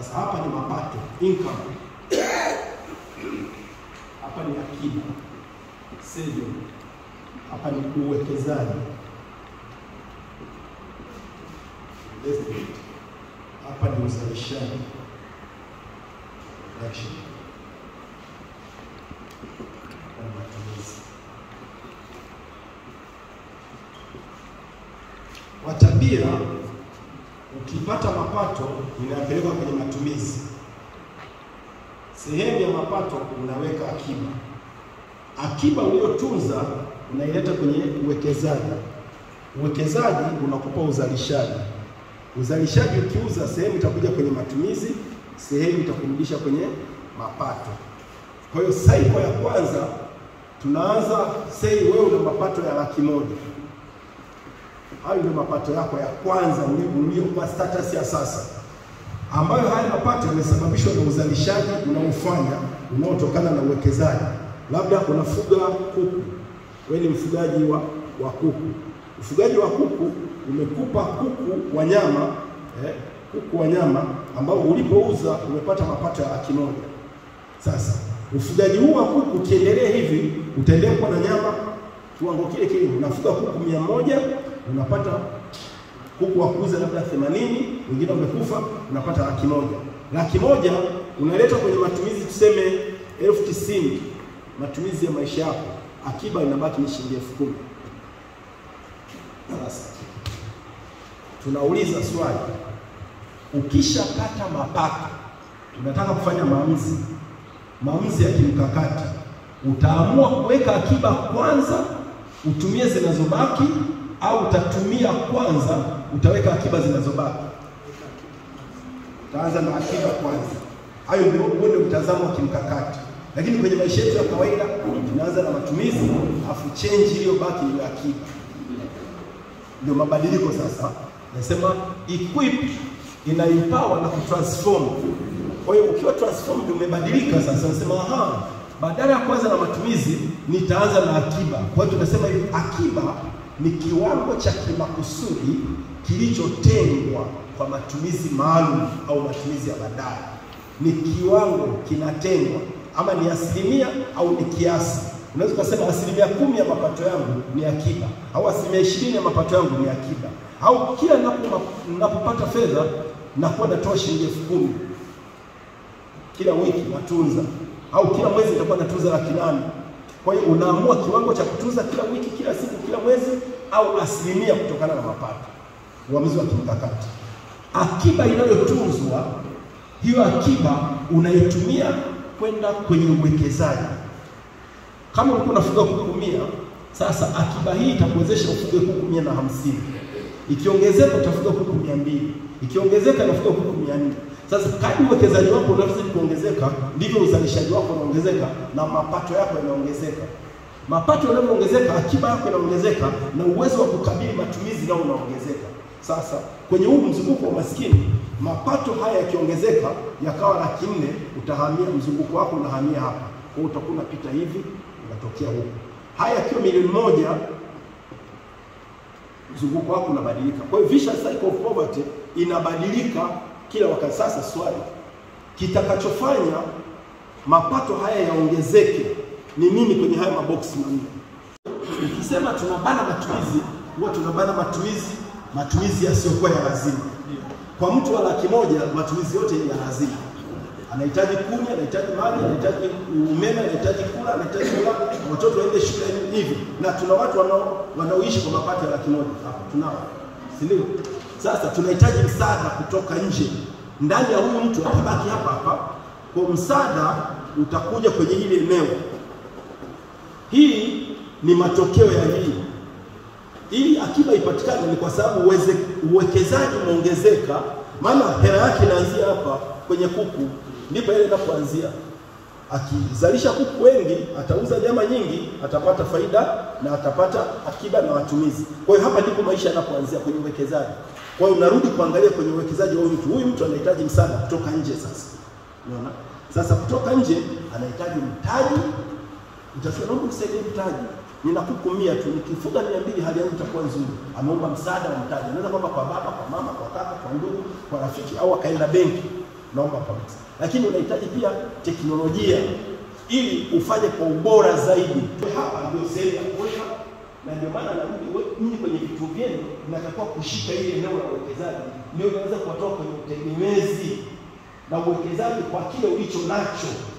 Sasa hapa ni mapato, income. Hapa ni akiba, saving. Hapa ni uwekezaji, investment. Hapa ni uzalishaji, production. Hapa ni matumizi. Kwa tabia, ukipata mapato inapelekwa kwenye matumizi. Sehemu ya mapato unaweka akiba. Akiba uliyotunza unaileta kwenye uwekezaji. Uwekezaji unakupa uzalishaji. Uzalishaji ukiuza, sehemu itakuja kwenye matumizi, sehemu itakurudisha kwenye mapato. Kwa hiyo cycle ya kwanza tunaanza, say wewe una mapato ya 100,000. Hayo ndio mapato yako ya kwanza uliokuwa status ya sasa, ambayo haya mapato yamesababishwa na uzalishaji unaofanya unaotokana na uwekezaji. Labda unafuga kuku, wewe ni mfugaji wa kuku. Ufugaji wa kuku umekupa kuku wa nyama, kuku wa nyama ambao ulipouza umepata mapato ya 100,000. Sasa ufugaji huu wa kuku ukiendelea hivi, utaendelea kuwa na nyama kiwango kile kile. Unafuga kuku 100, unapata kuku wa kuuza labda 80, wengine wamekufa, unapata 100,000. 100,000 unaleta kwenye matumizi, tuseme 90,000 matumizi ya maisha yako. Akiba inabaki ni shilingi 10,000. Sasa tunauliza swali, ukishapata mapato unataka kufanya maamuzi, maamuzi ya kimkakati, utaamua kuweka akiba kwanza utumie zinazobaki, au utatumia kwanza utaweka akiba zinazobaki? Utaanza na akiba kwanza. Hayo ndio mtazamo wa kimkakati. Lakini kwenye maisha yetu ya kawaida tunaanza na matumizi, afu change iliyobaki ni akiba. Ndio mabadiliko sasa. Nasema equip ina empower na kutransform. Kwa hiyo ukiwa transformed umebadilika sasa, unasema aha, badala ya kuanza na matumizi nitaanza na akiba. Kwa hiyo tunasema hivi, akiba ni kiwango cha kimakusudi kilichotengwa kwa matumizi maalum au matumizi ya baadaye. Ni kiwango kinatengwa, ama ni asilimia au ni kiasi. Unaweza kusema 10% ya mapato yangu ni akiba, au 20% ya mapato yangu ni akiba, au kila ninapopata fedha nakuwa natoa shilingi 10,000 kila wiki natunza, au kila mwezi nitakuwa natunza 800,000. Kwa hiyo unaamua kiwango cha kutunza kila wiki, kila siku, kila mwezi, au asilimia kutokana na mapato. Uamuzi wa kimkakati. Akiba inayotunzwa, hiyo akiba unaitumia kwenda kwenye uwekezaji. Kama ulikuwa unafuga kuku 100, sasa akiba hii itakuwezesha ufuge kuku 150. Ikiongezeka utafuga kuku 200. Ikiongezeka unafuga kuku 400. Sasa kadri uwekezaji wako unavyozidi kuongezeka, ndivyo uzalishaji wako unaongezeka na mapato yako yanaongezeka. Mapato yanapoongezeka, akiba yako inaongezeka na uwezo wa kukabili matumizi nao unaongezeka. Sasa kwenye huu mzunguko wa maskini, mapato haya yakiongezeka yakawa 400,000, utahamia mzunguko wako unahamia hapa. Kwa hiyo utakuwa unapita hivi, unatokea huko. Haya yakiwa 1,000,000, mzunguko wako unabadilika. Kwa hiyo vicious cycle of poverty inabadilika kila wakati. Sasa swali, kitakachofanya mapato haya yaongezeke ni nini kwenye haya maboksi manne? Ukisema tunabana matumizi, huwa tunabana matumizi yasiyokuwa ya lazima. Kwa mtu wa 100,000 matumizi yote ni ya lazima. Anahitaji kuni, anahitaji maji, anahitaji umeme, anahitaji kula, anahitaji kula, watoto waende shule hivi. Na tuna watu wanaoishi kwa mapato ya 100,000 hapa tunao. Si ndio? Sasa tunahitaji msaada kutoka nje. Ndani ya huyu mtu atabaki hapa hapa. Kwa msaada utakuja kwenye hili eneo. Hii ni matokeo ya hii. Ili akiba ipatikane ni kwa sababu uwekezaji umeongezeka, maana hela yake inaanzia hapa kwenye kuku, ndipo ile inapoanzia. Akizalisha kuku wengi, atauza nyama nyingi, atapata faida na atapata akiba na matumizi. Kwa hiyo hapa ndipo maisha yanapoanzia, kwenye uwekezaji. Kwa hiyo unarudi kuangalia kwenye uwekezaji wa huyu mtu. Huyu mtu anahitaji msaada kutoka nje sasa. Unaona? Sasa kutoka nje anahitaji mtaji. Utasema naomba unisaidie mtaji. Nina kuku 100 tu, nikifuga 200 hali yangu itakuwa nzuri. Ameomba msaada wa mtaji. Anaweza kwamba kwa baba, kwa mama, kwa kaka, kwa ndugu, kwa rafiki, au akaenda benki. Naomba kabisa. Lakini unahitaji pia teknolojia ili ufanye kwa ubora zaidi. Hapa ndio sehemu ya kuweka, na ndio maana narudi, nyinyi kwenye vituo vyenu mnatakiwa kushika ile eneo la uwekezaji, ndio inaweza kuwatoa kwenye utegemezi na uwekezaji kwa kile ulicho nacho.